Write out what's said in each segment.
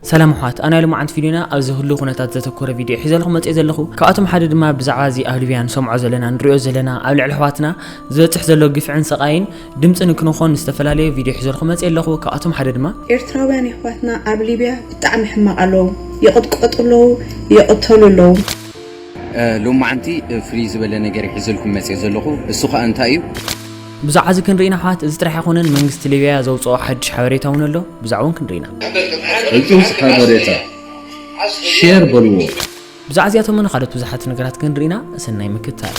ሰላም ኣሕዋት፣ ኣብ ናይ ሎማዓንቲ ቪድዮና ኣብዚ ህሉ ኩነታት ዘተኮረ ቪድዮ ሒዘልኩም መፅእ ዘለኹ። ካብኣቶም ሓደ ድማ ብዛዕባ እዚ ኣብ ሊብያ ንሰምዖ ዘለና ንሪኦ ዘለና ኣብ ልዕሊ ኣሕዋትና ዝበፅሕ ዘሎ ግፍዕን ሰቃይን ድምፂ ንክንኾን ዝተፈላለዩ ቪድዮ ሒዘልኩም መፅእ ኣለኹ። ካብኣቶም ሓደ ድማ ኤርትራውያን ኣሕዋትና ኣብ ሊብያ ብጣዕሚ ሕማቕ ኣለዉ። ይቕጥቀጡ ኣለዉ፣ ይቕተሉ ኣለዉ። ሎማዓንቲ ፍልይ ዝበለ ነገር ሒዘልኩም መፅእ ዘለኹ። እሱ ከዓ እንታይ እዩ? ብዛዕባ እዚ ክንርኢና ኣሕዋት፣ እዚ ጥራሕ ኣይኮነን፣ መንግስቲ ሊብያ ዘውፅኦ ሓድሽ ሓበሬታ እውን ኣሎ። ብዛዕባ እውን ክንርኢና። ሕጹስ ሓበሬታ ሼር በልዎ። ብዛዕባ እዚኣቶምን ካልኦት ብዙሓት ነገራት ክንርኢና ሰናይ ምክትታል።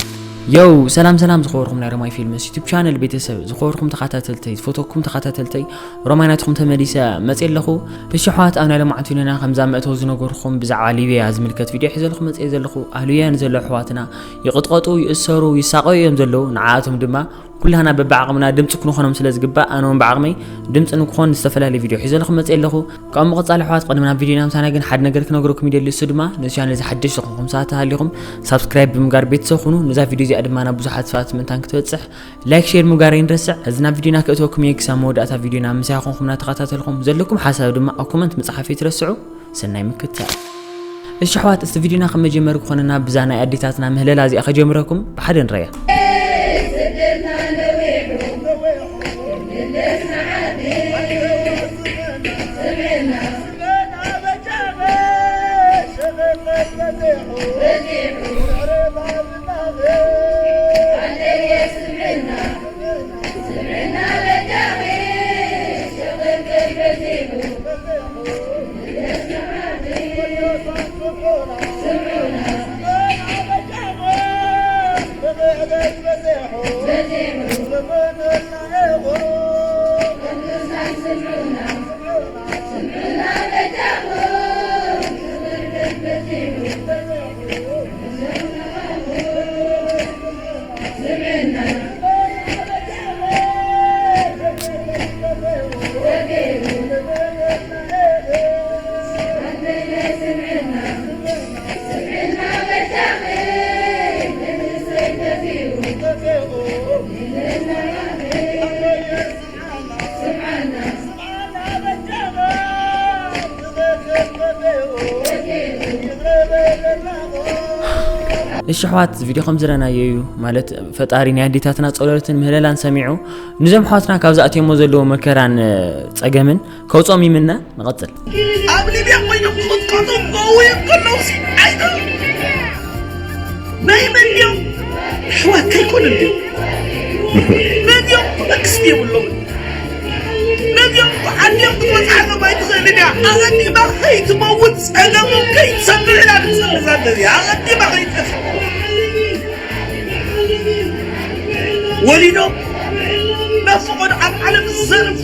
ዮው ሰላም ሰላም ዝኸበርኩም ናይ ሮማይ ፊልምስ ዩቱብ ቻነል ቤተሰብ ዝኸበርኩም ተኸታተልተይ ዝፈተኩም ተኸታተልተይ ሮማይ ናትኩም ተመሊሰ መፅእ ኣለኹ። እሺ ኣሕዋት ኣብ ናይ ሎማዓንቲ ቪድዮና ከምዛ መእተዊ ዝነገርኩም ብዛዕባ ሊብያ ዝምልከት ቪድዮ ሒዘልኩም መፅእ ዘለኹ ኣብ ሊብያ ንዘሎ ኣሕዋትና ይቕጥቀጡ ይእሰሩ ይሳቐዩ እዮም ዘለዉ ንዓኣቶም ድማ ኩላህና በብዓቕምና ድምፂ ክንኾኖም ስለ ዝግባእ ኣነ እውን ብዓቕመይ ድምፂ ንክኾን ዝተፈላለዩ ቪድዮ ሒዘልኩም መፅእ ኣለኹ። ካብ ምቕፃል ኣሕዋት ቅድሚ ናብ ቪድዮና ምሳና ግን ሓደ ነገር ክነግረኩም ይደሊ እሱ ድማ ነዚ ቻነል እዚ ሓደሽ ዝኾንኩም ሰባት ተሃሊኹም ሳብስክራይብ ብምግባር ቤተሰብ ኩኑ ነዛ ቪድዮ እዚኣ ድማ ናብ ብዙሓት ሰባት ምእንታን ክትበፅሕ ላይክ ሼር ምግባር ኣይንረስዕ። እዚ ናብ ቪድዮና ክእተወኩም እየ ክሳብ መወዳእታ ቪድዮና ምሳይ ኮንኩም እናተኸታተልኩም ዘለኩም ሓሳብ ድማ ኣብ ኮመንት ምፅሓፍ ኣይትረስዑ። ሰናይ ምክትታል። እሺ ኣሕዋት እስቲ ቪድዮና ከም መጀመሪ ክኾነና ብዛ ናይ ኣዴታትና ምህለላ እዚኣ ከጀምረኩም ብሓደ ንረያ። እሺ ኣሕዋት እዚ ቪድዮ ከም ዝረናዮ እዩ ማለት ፈጣሪ ናይ ኣዴታትና ጸሎትን ምህለላን ሰሚዑ ንዞም ኣሕዋትና ካብ ዝኣትየሞ ዘለዎ መከራን ጸገምን ከውጾም ይምነ። ንቐጽል። ኣብ ሊብያ ኮይኖም ክቕጥቀጡ ክበውዩ ከለውሲ ኣይተ ናይ መን ድዮም ኣሕዋት ከይኮነ ድዮም ነዚኦም መንግስቲ የብሎም ነዚኦም ዓዲኦም ክትወፅዓሎም ኣይትኽእልን እያ ኣቐዲማ ከይትመውት ፀገሞም ከይትሰምዕ ኢና ንፅሊ ዘለና ኣቐዲማ ከይጠፍ ወሊዶም ናብ ፈቐዶ ኣብ ዓለም ዘርፍ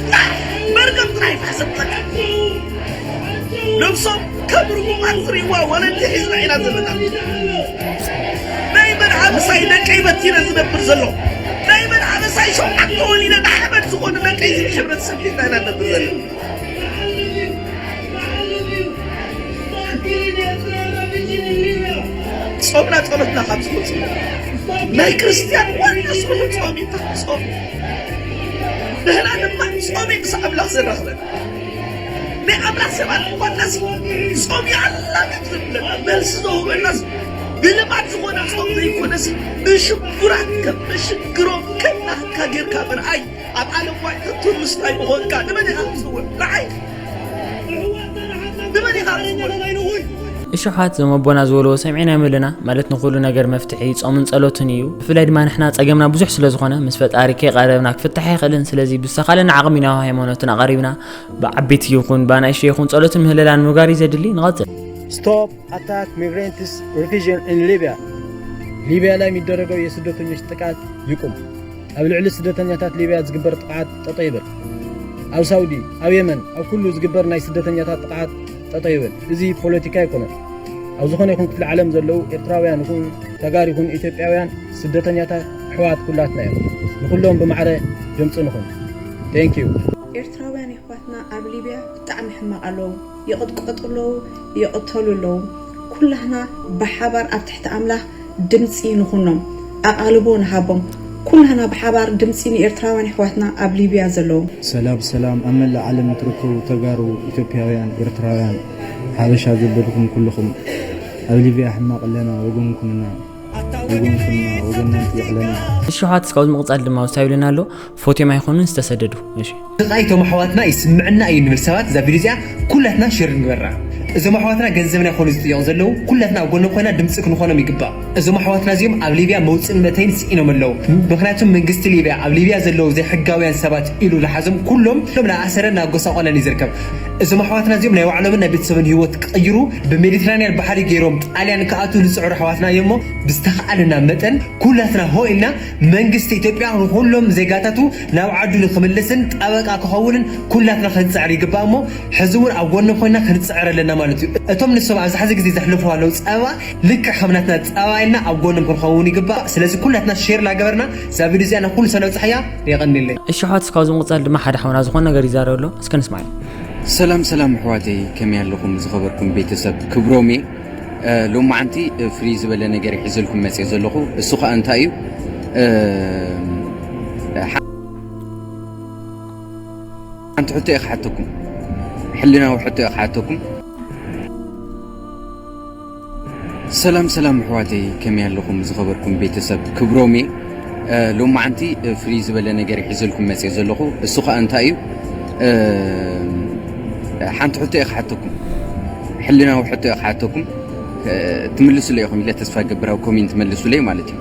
መርገም ጥራሕ ይፋሕሰብ ነብሶም ከም ርጉማት ዝርእይዋ ወለዲ ሒዝና ኢና ዘለና ናይ መን ኣበሳይ ደቀይ በቲነ ዝነብር ዘሎ ናይ መን ኣበሳይ ሸውዓተ ወሊደ ንሓመድ ዝኾኑ ደቀይ ዝብል ሕብረተሰብ ሒዝና ኢና ነብር ዘለና ጾምና ጸሎትና ካብ ዝወጽእ ናይ ክርስትያን ዋና ስርሑ ጾም እዩ ጾም ንህና ድማ ጾም እዩ ምስ ኣምላኽ ዘራኽበና ናይ ኣምላኽ ሰባት ዝኾንናስ ጾም ይኣላግብ ዝብለና መልሲ ዘውበናስ ብልማድ ዝኾነ ጾም ዘይኮነስ ንሽጉራት ከም መሽግሮም ከም ናትካ ጌርካ ምርኣይ ኣብ ዓለም ዋይ ተቱር ምስታይ ምኾንካ ንመን ኢኻ ክትስውር ንዓይ ንመን ኢኻ ክትስውር እሺ ኣሕዋት እዞም ኣቦና ዝበልዎ ሰሚዕናዮም ኣለና ማለት ንኩሉ ነገር መፍትሒ ፆምን ፀሎትን እዩ ብፍላይ ድማ ንሕና ፀገምና ብዙሕ ስለ ዝኾነ ምስ ፈጣሪ ከይቀረብና ክፍታሕ ኣይኽእልን ስለዚ ብዝተኻለና ዓቕሚ ናብ ሃይማኖትና ቀሪብና ብዓበይቲ ይኹን ብኣናእሽተይ ይኹን ጸሎትን ምህለላን ምግባር እዩ ዘድሊ። ንቐጽል። Stop attack migrants refugees in Libya. ሊቢያ ላይ የሚደረገው የስደተኞች ጥቃት ይቁም። ኣብ ልዕሊ ስደተኛታት ሊቢያ ዝግበር ጥቃት ጠጠው ይበል። ኣብ ሳውዲ፣ ኣብ የመን፣ ኣብ ኩሉ ዝግበር ናይ ስደተኛታት ጥቃት ጠጠው ይበል። እዚ ፖለቲካ ኣይኮነን። ኣብ ዝኾነ ይኹን ክፍሊ ዓለም ዘለዉ ኤርትራውያን ይኹን ተጋር ይኹን ኢትዮጵያውያን ስደተኛታት ኣሕዋት ኩላትና እዮም። ንኹሎም ብማዕረ ድምፂ ንኹን። Thank you. ኤርትራውያን የሕዋትና ኣብ ሊብያ ብጣዕሚ ሕማቕ ኣለዉ። ይቕጥቀጡ ኣለዉ፣ ይቕተሉ ኣለዉ። ኩላህና ብሓባር ኣብ ትሕቲ ኣምላኽ ድምፂ ንኹኖም፣ ኣቓልቦ ንሃቦም። ኩላህና ብሓባር ድምፂ ንኤርትራውያን ኣሕዋትና ኣብ ሊብያ ዘለዉ። ሰላም ሰላም ኣብ መላእ ዓለም እትርከቡ ተጋሩ ኢትዮጵያውያን ኤርትራውያን ሓበሻ ዘበልኩም ኩልኹም ኣብ ሊብያ ሕማቕ ኣለና ወገንኩምና ወገንኩምና ወገንና ንጥይቕ ኣለና። እሺ ኣሕዋት እስካብ ዝምቕፃል ድማ ውሳብ ኢሉና ኣሎ። ፎትዮም ኣይኮኑን ዝተሰደዱ። እሺ ስቓይ እቶም ኣሕዋትና ይስምዕና እዩ ንብል ሰባት እዛ ቪድዮ እዚኣ ኩላትና ሼር ንግበራ። እዞም ኣሕዋትና ገንዘብና ይኾኑ ዝጥየቑ ዘለዉ ኩላትና ኣብ ጎኖም ኮይና ድምፂ ክንኾኖም ይግባእ። እዞም ኣሕዋትና እዚኦም ኣብ ሊብያ መውፅእን መእተይን ስኢኖም ኣለዉ። ምክንያቱም መንግስቲ ሊብያ ኣብ ሊብያ ዘለዉ ዘይሕጋውያን ሰባት ኢሉ ዝሓዞም ኩሎም ሎም ናኣሰረን ናጎሳቆለን እዩ ዝርከብ። እዞም ኣሕዋትና እዚኦም ናይ ባዕሎምን ናይ ቤተሰብን ህይወት ክቕይሩ ብሜዲትራንያን ባሕሪ ገይሮም ጣልያን ክኣትዉ ዝፅዕሩ ኣሕዋትና እዮም እሞ ብዝተኻኣለና መጠን ኩላትና ሆ ኢልና መንግስቲ ኢትዮጵያ ንኩሎም ዜጋታቱ ናብ ዓዱ ንክምልስን ጠበቃ ክኸውንን ኩላትና ክንፅዕር ይግባእ እሞ ሕዚ እውን ኣብ ጎኖም ኮይና ክንፅዕር ኣለና ማለት እዩ። እቶም ንሶም ኣብዚ ሕዚ ግዜ ዘሕልፉ ኣለዉ ፀባ ልክዕ ከም ናትና ፀባ ኢልና ኣብ ጎኖም ክንኸውን ይግባእ። ስለዚ ኩላትና ሼር ላገበርና እዛ ቪድዮ እዚኣ ንኩሉ ሰብ ነብፅሓያ። የቐንለይ። እሺ ኣሕዋት እስካብ ዝምቕፃል ድማ ሓደ ሓውና ዝኾነ ነገር ይዛረብ ኣሎ። እስከ ንስማዕ። ሰላም ሰላም ኣሕዋተይ ከመይ ኣለኹም ዝኸበርኩም ቤተሰብ ክብሮም እየ። ሎማዓንቲ ፍሪ ዝበለ ነገር ይሕዘልኩም መፅእ ዘለኹ እሱ ከዓ እንታይ እዩ ሓንቲ ሕቶ እየ ክሓተኩም ሕልናዊ ሕቶ እየ ክሓተኩም ሰላም ሰላም ኣሕዋተይ ከመይ ኣለኹም ዝኸበርኩም ቤተሰብ ክብሮም እየ ሎማዓንቲ ፍሪ ዝበለ ነገር ይሕዘልኩም መፅእ ዘለኹ እሱ ከዓ እንታይ እዩ ሓንቲ ሕቶ እየ ክሓተኩም ሕልናዊ ሕቶ እየ ክሓተኩም ትምልሱለይ ኢኹም ኢለ ተስፋ ገብር ኣብ ኮሜንት መልሱለይ ማለት እዩ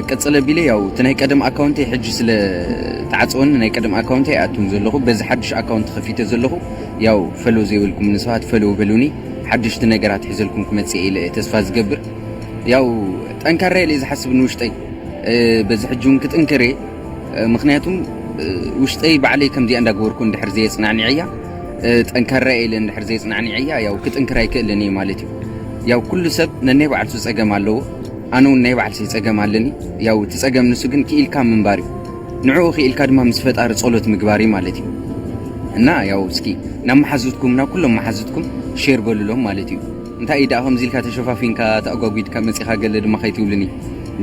ቀፅለ ቢለ ያው እቲ ናይ ቀደም ኣካውንተይ ሕጂ ስለ ተዓፀወኒ ናይ ቀደም ኣካውንተይ ኣይኣቱን ዘለኹ በዚ ሓድሽ ኣካውንት ከፊተ ዘለኹ ያው ፈሎ ዘይብልኩም ንሰባት ፈሎ በሉኒ ሓድሽቲ ነገራት ሒዘልኩም ክመፅእ ኢለ ተስፋ ዝገብር ያው ጠንካራ ኢለ ዝሓስብ ንውሽጠይ በዚ ሕጂ እውን ክጥንክር እየ ምክንያቱም ውሽጠይ ባዕለይ ከምዚኣ እንዳገበርኩ እንድሕር ዘየፅናዕኒዐያ ጠንካራ ኢለ እንድሕር ዘየፅናዕኒዐያ ያው ክጥንክር ኣይክእልን እየ ማለት እዩ ያው ኩሉ ሰብ ነናይ ባዕልሱ ፀገም ኣለዎ ኣነ እውን ናይ ባዕልሰይ ፀገም ኣለኒ ያው እቲ ፀገም ንሱ ግን ክኢልካ ምንባር እዩ ንዕኡ ክኢልካ ድማ ምስ ፈጣሪ ፀሎት ምግባር እዩ ማለት እዩ እና ያው እስኪ ናብ መሓዙትኩም ናብ ኩሎም መሓዙትኩም ሼር በሉሎም ማለት እዩ እንታይ ደኣ ከምዚ ኢልካ ተሸፋፊንካ ተኣጓጒድካ መጺኻ ገለ ድማ ከይትብሉኒ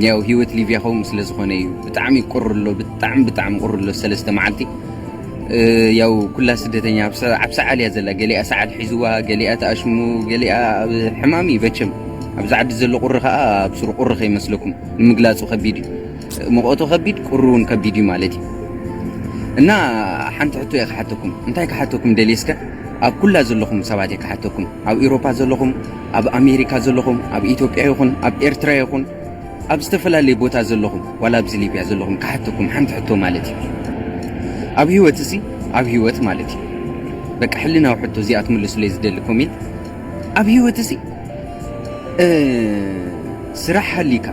ያው ህይወት ሊብያ ከምኡ ስለ ዝኾነ እዩ ብጣዕሚ ቁር ኣሎ ብጣዕሚ ብጣዕሚ ቁር ኣሎ ሰለስተ መዓልቲ ያው ኩላ ስደተኛ ኣብ ሰዓል እያ ዘላ ገሊኣ ሰዓል ሒዝዋ ገሊኣ ተኣሽሙ ገሊኣ ኣብ ሕማም እዩ በቸም ኣብዚ ዓዲ ዘሎ ቁሪ ከዓ ኣብ ስሩ ቁሪ ከይመስለኩም ንምግላፁ ከቢድ እዩ ሙቐቱ ከቢድ ቁሪ እውን ከቢድ እዩ ማለት እዩ እና ሓንቲ ሕቶ እየ ክሓተኩም እንታይ ክሓተኩም ደልየ እስከ ኣብ ኩላ ዘለኹም ሰባት እየ ክሓተኩም ኣብ ኤሮፓ ዘለኹም ኣብ ኣሜሪካ ዘለኹም ኣብ ኢትዮጵያ ይኹን ኣብ ኤርትራ ይኹን ኣብ ዝተፈላለየ ቦታ ዘለኹም ዋላ ኣብዚ ሊብያ ዘለኹም ክሓተኩም ሓንቲ ሕቶ ማለት እዩ ኣብ ህይወት እዚ ኣብ ህይወት ማለት እዩ በቃ ሕልናዊ ሕቶ እዚኣ ትምልሱለይ ዝደሊ ኮሜንት ኣብ ህይወት እዚ ስራሕ ሃሊካ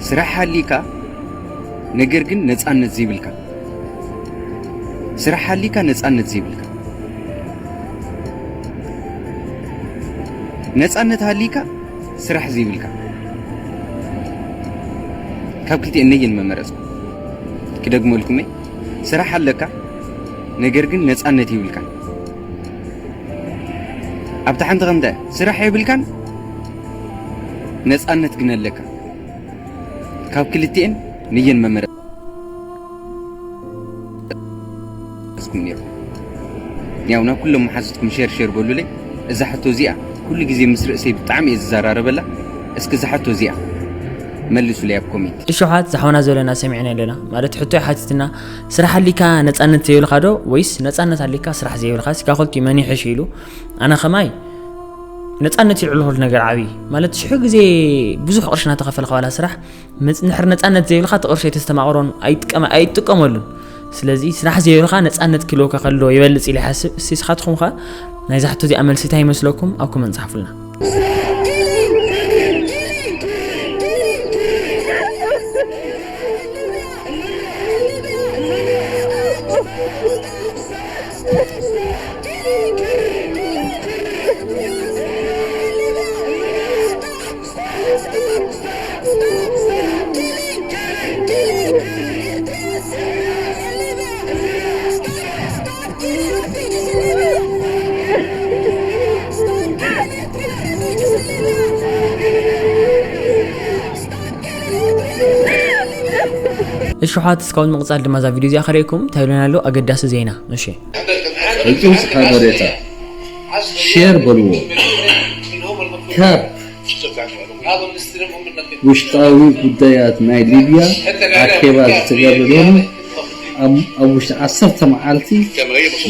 ስራሕ ሃሊካ ነገር ግን ነፃነት ዘይብልካ ስራሕ ሃሊካ ነፃነት ዘይብልካ ነፃነት ሃሊካ ስራሕ ዘይብልካ ካብ ክልቲኤን ነየን መመረፅኩ ክደግመልኩመይ ስራሕ ኣለካ ነገር ግን ነፃነት ይብልካ ኣብታ ሓንቲ ከምታ ስራሕ የብልካን ነፃነት ግን ኣለካ ካብ ክልቲኤን ነየን መመረ ዝሓዝኩም ነይሩ ያው ናብ ኩሎም መሓዝትኩም ሸር ሸር በሉለይ እዛ ሕቶ እዚኣ ኩሉ ግዜ ምስ ርእሰይ ብጣዕሚ እየ ዝዘራረበላ እስኪ እዛ ሕቶ እዚኣ መልሱለይ ኣብ ኮሜንት እሺ ኣሕዋት ዝሓውና ዘለና ሰሚዕና ኣለና ማለት ሕቶ ሓቲትና ስራሕ ኣሊካ ነፃነት ዘይብልካ ዶ ወይስ ነፃነት ኣሊካ ስራሕ ዘይብልካ ሲካ ክልቲኡ መን ይሕሽ ኢሉ ኣነ ከማይ ነፃነት ይልዕሉ ኩሉ ነገር ዓብዪ ማለት ሽሑ ግዜ ብዙሕ ቅርሺ እናተኸፈልካ ዋላ ስራሕ መጽ- እንድሕር ነጻነት ዘይብልካ እቲ ቅርሺ ኣይተስተማቕሮን ኣይጥቀመ- ኣይትጥቀመሉን ስለዚ ስራሕ ዘይብልካ ነጻነት ክህልወካ ከሎ ይበልጽ ኢለ ይሓስብ እስቲ ንስኻትኩም ከ ናይዛ ሕቶ እዚኣ መልሲ እንታይ ይመስለኩም ኣብ ኮመንት ጻሕፉልና እሺ ኣሕዋት፣ እስካብ ምቕጻል ድማ እዛ ቪድዮ እዚኣ ከርእየኩም እንታይ ይብለና ኣሎ ኣገዳሲ ዜና። እሺ። ዕጹዝ ሓበሬታ ሼር በልዎ። ካብ ውሽጣዊ ጉዳያት ናይ ሊብያ ኣኬባ ዝተገብረ ሎሚ ኣብ ኣብ ውሽጢ ዓሰርተ መዓልቲ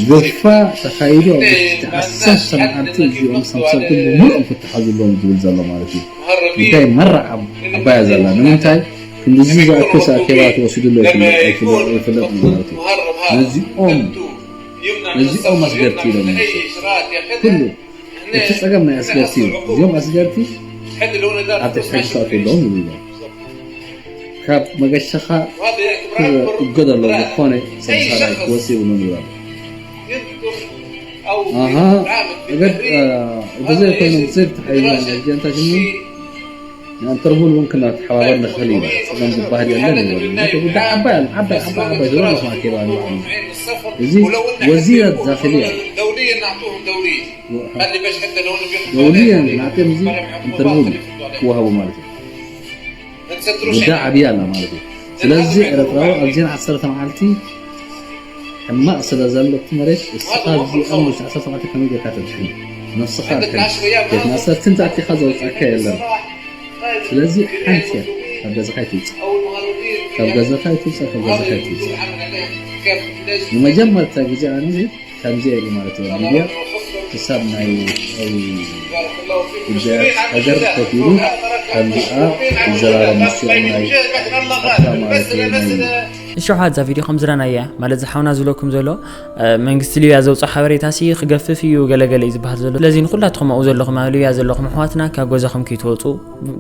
ግፋ ተኻይዱ ኣብ ውሽጢ ዓሰርተ መዓልቲ እዚኦም ሰምሰልትን ብምሉኦም ክተሓዙ ኣለዎም ዝብል ዘሎ ማለት እዩ። ጉዳይ መራ ዓባያ ዘላ ንምንታይ ክንድዚ ዝኣክል ኣኬባ ተወሲዱ ኣሎ ይፍለጥ ማለት እዩ። ነዚኦም ነዚኦም ኣስገርቲ ኢሎም ይመስሉ። ኩሉ እቲ ጸገም ናይ ኣስገርቲ እዩ። እዚኦም ኣስገርቲ ኣብ ትሕቲ ሕጊ ክኣትዉ ኣለዎም ይብሉ። ካብ መገሻኻ ክእገዱ ኣለዎም፣ ዝኾነ ሰምሳራይ ክወጽእ ይብሉ ይብሉ። ኣሃ እገድ ብዘይ ኮይኖም ብዘይ ተሓይና ጀንታ ሽሙ ንኣንተርቡል እውን ክናተሓባበር ንኽእል ኢና። ጸገም ዝበሃል የለን ይብሉ። እቲ ጉዳይ ዓባይ ኣሎ፣ ዓባይ ዓባይ ዓባይ ዝበለ ኣለኹም ኣኬባ ንባዕሉ እዚ ወዚረት ዳኽልያ دوليا نعطيهم دوليا. ደውልየን ናዕጥም እዚ ኢንተርቪው ክወሃቡ ማለት እዩ። ጉዳይ ዓብያ ኣላ ማለት እዩ። ስለዚ ኤረትራዊ ኣብዚን ዓሰርተ መዓልቲ ሕማቕ ስለ ዘሎ እቲ መሬት እስኻ ኣብዚ ኣብ ውሽጢ ዓሰርተ መዓልቲ ከመይ ጌርካ ተድሕን ነብስኻ ድሕን ቤት ማእሰርቲ እንተኣቲኻ ዘውፅኣካ የለን። ስለዚ ሓንቲ እያ ካብ ገዛኻ ይትውፅእ ካብ ገዛኻ ይትውፅእ ካብ ገዛኻ ይትውፅእ ንመጀመርታ ግዜ ኣነ ከምዚ ኢሉ ማለት እዩ ሊብያ ክሳብ ናይ ውሽጣዊ ጉዳያት ሃገር ኮፍ ኢሉ ከምዚኣ ይዘራረብ ምስኦም ናይ ኣታ ማለት እዩ ናይ እሺ ኣሕዋት እዛ ቪድዮ ከም ዝረናያ ማለት ዝሓውና ዝብለኩም ዘሎ መንግስቲ ሊብያ ዘውፅኦ ሓበሬታ ሲ ክገፍፍ እዩ ገለገለ እዩ ዝበሃል ዘሎ ስለዚ ንኩላትኩም ኣብኡ ዘለኹም ኣብ ሊብያ ዘለኹም ኣሕዋትና ካብ ገዛኹም ከይትወፁ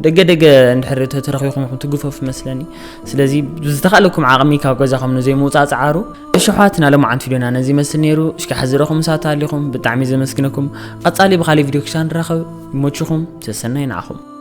ደገ ደገ እንድሕር ተተረኺብኩም ኢኹም ትግፈፉ መስለኒ ስለዚ ብዝተኻለኩም ዓቕሚ ካብ ገዛኹም ንዘይምውፃእ ፀዓሩ እሺ ኣሕዋትና ሎማዓንቲ ቪድዮና ነዚ ይመስል ነይሩ እሽካ ሕዚ ረኹም ምሳት ኣሊኹም ብጣዕሚ ዘመስግነኩም ቀፃሊ ብካሊእ ቪድዮ ክሻ ንራኸብ ይመችኹም ሰሰናይ ንዓኹም